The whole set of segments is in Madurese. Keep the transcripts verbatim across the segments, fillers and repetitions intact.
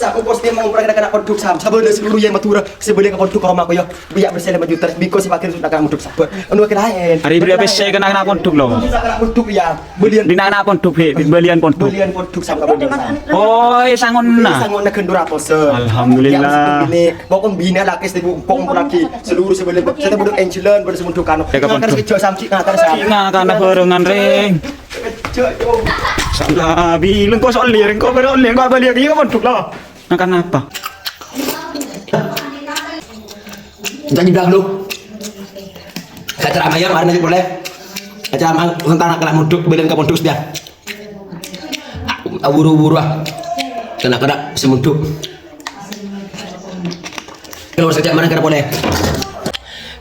Sabu pos dia mau perang kena pondhuk sam. Sabar, seluruh yang Madura, sebelah ke pondhuk ke rumah aku ya. Biar bersih lima juta, biko si pakir sudah kena pondhuk sabar. Anu kira lain. Hari beri apa sih kena kena pondhuk lo? Kena pondhuk ya. Belian. Di nana pondhuk he, belian pondhuk. Belian pondhuk sama kamu. Oh, eh, sangon na. Sangon na gendur apa se? Alhamdulillah. Yang seperti ini, pokok bina laki seribu, pokok lagi seluruh sebelah. Saya butuh Angelan, butuh semudukan. Ya, ke pondhuk. Ngakan sejo samci, ngakan samci. Ngakan barengan, Reng. Salah bilang kok soal liring, kok baru liring, kok balik lagi ke pondhuk lo. Makan apa? Janji bilang dulu. Acara amayam hari nanti boleh. Acara amayam tentang anak muduk, bilang ke pondhuk dia. Buru-buru ah. Kena-kena semuduk. Kalau sejak mana kena boleh?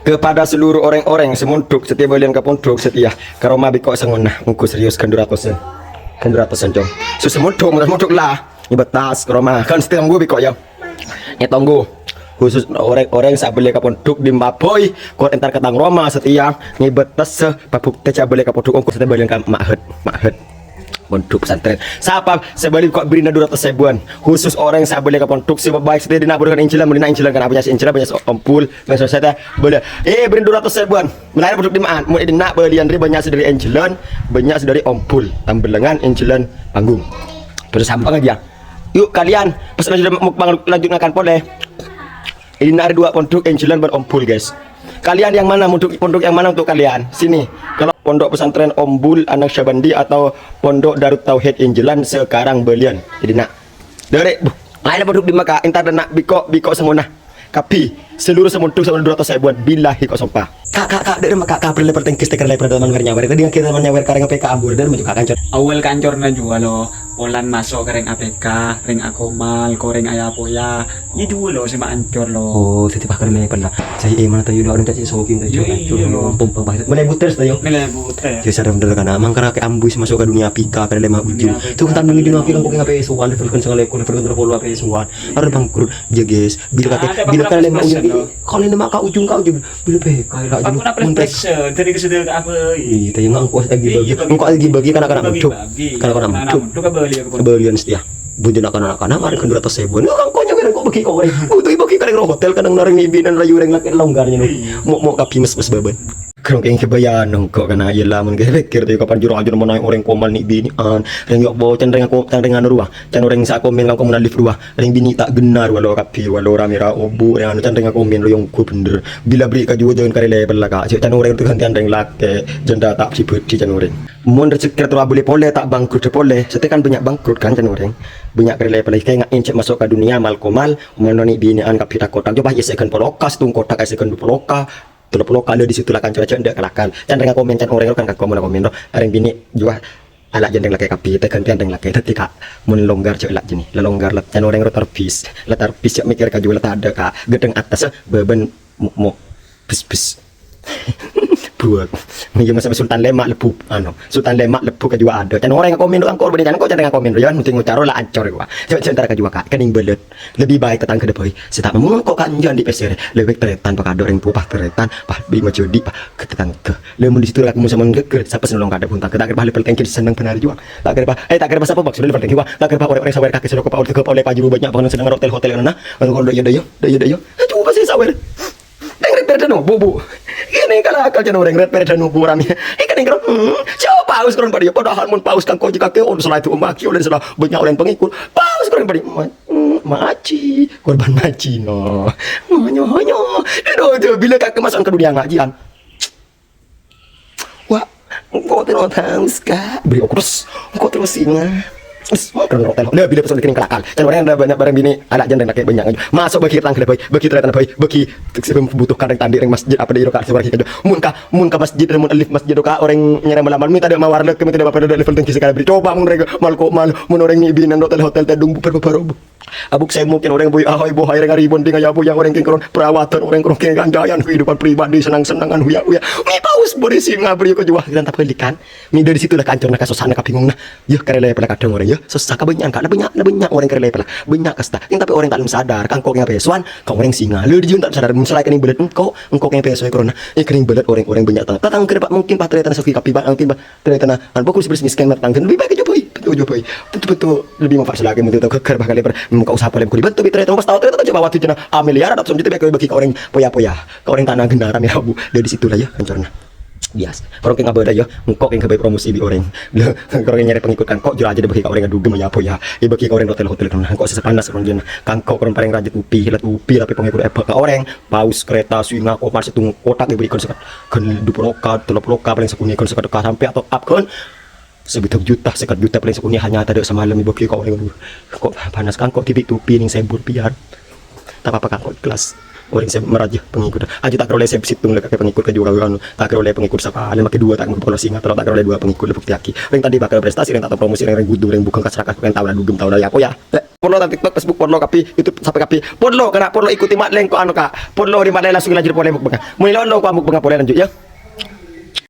Kepada seluruh orang-orang semuduk, setiap balian ke pondhuk, setia ke rumah biko sengona, engko serius kan dua ratus. Kan dua ratus, Cong. Susah muduk, muduk lah. Nyebetas ke rumah kan setengah gue biko ya. Nyetonggo khusus orang-orang sabele ka pondhuk di Maboy, kor entar ke tang Roma setia ngebetes pabukte sabele ka pondhuk ongkos tebalen ka ma'had, ma'had pondhuk pesantren. Sapa sabele kok berina dua ratus ribuan khusus orang sabele ka pondhuk si baik setia dina burukan injilan, mendina injilan kan apa nyasi injilan banyak ompul, banyak soseta boleh. Eh, beri dua ratus ribuan. Menarik pondhuk di ma'an, mau dina balian ri banyak sedari injilan, banyak sedari ompul, tambelengan injilan panggung. Terus sampang aja. Yuk kalian, pas sudah mau lanjut ngakan pole. Ini ada dua pondhuk, Angelan ban Ombul, guys. Kalian yang mana, pondhuk, pondhuk yang mana untuk kalian? Sini. Kalau pondok pesantren Ombul Anak Syabandi atau pondok Darut Tauhid Angelan sekarang belian. Jadi nak. Dari, buh, ayo pondhuk di Mekah, entar nak biko, biko semua nah. Kapi, seluruh semuduk sama dua ratus ribuan. Billahi kok sumpah. Kak, kak, kak, dari Mekah, kak, beri level tinggi stiker level teman nyawer. Tadi yang kita nyawer kareng P K ambur dan menunjukkan kancor. Awal kancor na jual lo. Polan masuk ke ring A P K, ring Akomal, ko ring Ayapoya. Ini dua lo sih mak ancor lo. Oh, jadi pakar level lah. Saya eh mana tayo orang caci sokin tayo. Iya, iya, lo. Pompa bahasa. Mana buter tayo? Mana buter? Saya sadar bener kan. Mangkara ke ambis masuk ke dunia P K, ke dalam ujung. Tuh kan dunia P K kok ngapain suan, level kan sangat level, level kan terpolo apa suan. Ada bangkrut, ya guys. Bila kata, bila kata lima ujung, kalau lima ka ujung, ka ujung, bila pe, kayak ka ujung. Aku nak press press, eh, dari ke sudah apa? Iya, tapi nggak kuat lagi bagi. Nggak lagi bagi karena karena muduk, karena karena muduk. Kembalian setia. Bunyi nak anak-anak, mari kan dua ratus ribu. Nggak kan konyol kan kok bagi kau. Butuh bagi karena hotel kadang nareng mimpi dan rayu reng laki longgarnya nih. Mau mau kapi mes mes baban. Karo keng kebayang nongko kana iya lamun kere pikir tuh kapan juru ajur mau naik orang komal nih binian. Reng yok bo can reng aku can reng anu ruah. Can orang sa komen kang komunal live ruah. Reng bini tak genar walau kapi walau rame ra obu reng anu can reng aku komen royong ku bener. Bila beri ka juwa jangan kare level lah kak. Cek can orang itu gantian reng lake jenda tak pribadi can orang. Mun rezeki terus boleh pole tak bangkrut pole. Setekan banyak bangkrut kan can orang. Banyak kare level kayak nggak incek masuk ke dunia mal komal. Mau noni binian kapi tak kotak coba ya second polokas tung kotak second poloka. Tello polo kali di situ lah kanca aja ndak kalakan. Can reng komen can oreng kan kagak mau komen ro. Areng bini jua ala jendeng lagi kapi te gantian deng lagi. Dadi kak mun longgar cek lak jeni. Lelonggar lek can oreng ro tarbis. Lek tarbis cek mikir kaju lek ada kak. Gedeng atas beban mo bis bis. Buat. Iya masa Sultan Lemak lebu anu. Sultan Lemak lebu kaju ada. Can oreng komen ro angkor bini can kok can reng komen ro ya mesti ngucaro lah ancor gua. Cek cek ntar kaju kak kening belet. Lebih baik tetangga deh boy. Saya tak mau kok kan jangan di P S R. Lebih baik teretan pak ada orang tua pak teretan pak bima jodi pak ke tetangga. Lamun di situ aku mau sama geger siapa sih nolong kada pun tak kita akhir balik pelengkin seneng benar juga. Tak akhir pak eh tak akhir pas apa maksudnya pelengkin wah tak akhir pak orang-orang sawer kaki sudah kepala tiga oleh pajuru banyak banget seneng hotel hotel karena kalau kalau doyo doyo doyo doyo. Coba sih sawer. Teng red perdan obu bu. Ini kalau akal jangan orang red perdan obu rame. Ini kan yang keren. Coba paus keren pada padahal mun paus kan kau jika kau selain itu maki oleh salah banyak orang pengikut. Paus keren pada. Mm, maci, korban maci no. Monyo monyo. Aduh, itu bila kak kemasan ke dunia ngajian. Wah, engkau terus haus kak. Beri aku terus, engkau terus singa. Terus makan hotel. Udah bila pesan kering kelakal. Can orang ada banyak barang bini, anak janda laki banyak. Masuk bagi tangga boy, bagi ternyata boy, bagi sebelum butuh kadang tadi ring masjid apa di rokat sebar kita. Mun ka, mun ka masjid, mun alif masjid ka orang nyerang malam minta ada mawar lek minta ada apa ada level tinggi sekali beri coba mun rega mal kok mal mun orang ini bini hotel hotel tadung bubar baru. Abuk saya mungkin orang boy ahoy bohai reng ari bonding aya boyang orang kengkron perawatan orang kengkron kengkandayan kehidupan pribadi senang-senangan huya-huya. Mi paus berisi ngabri ke juah kita tak balikan. Mi dari situlah kancurna kasusahna kabingung nah. Ya karele pala kadang orang ya. Susah kebanyakan kak banyak banyak orang karele pala banyak kasta. Yang tapi orang tak sadar kangkok yang pesuan kang orang singa. Lu dijun tak sadar misalnya kene belet engkau engkau yang pesuan corona. Eh kene belet orang-orang banyak tanah. Tatang kene pak mungkin pak ternyata sepi kapi pak mungkin pak ternyata nah. An bagus beres miskin matang lebih baik aja boy. Tujuh boy. Betul-betul lebih manfaat selagi mentu tau geger bahkan lebar muka usaha paling kuli bantu bitare tembus tau ternyata coba waktu cina amiliar atau juta bagi bagi ke orang poya-poya ke orang tanah gendara merah bu dari situ lah ya hancurnya bias orang kayak ngabada ya engkau yang kebaik promosi di orang lo orang yang nyari pengikut kan kok jujur aja bagi ke orang adu gem ya poya ya bagi ke orang hotel hotel kan kok sepanas orang jana kangkok orang paling rajin tupi lah tupi tapi pengikut apa ke orang paus kereta singa kopar setung kotak diberikan sekat kan dua puluh loka telur loka paling sekuni kan sekat sampai atau up kan sebetul juta, sekat juta paling sekunci hanya ada semalam ibu kok orang kok panas kan kok titik tupi ning sembur biar tak apa-apa kan kok ikhlas orang saya meraja pengikut aja tak keroleh saya situng lagi pengikut ke juga kan tak keroleh pengikut siapa ada makai dua tak mau polos singa terus tak keroleh dua pengikut bukti aki yang tadi bakal prestasi yang tak tahu promosi yang gudung yang bukan kasrakas yang tahu dugem tahu ya apa ya Porlo tentang TikTok, Facebook, porlo kapi, YouTube sampai kapi. Porlo kena porlo ikuti mat lengko anu kak. Porlo di mat langsung lanjut porlo mukbang. Mulai lo lo kok mukbang porlo lanjut ya.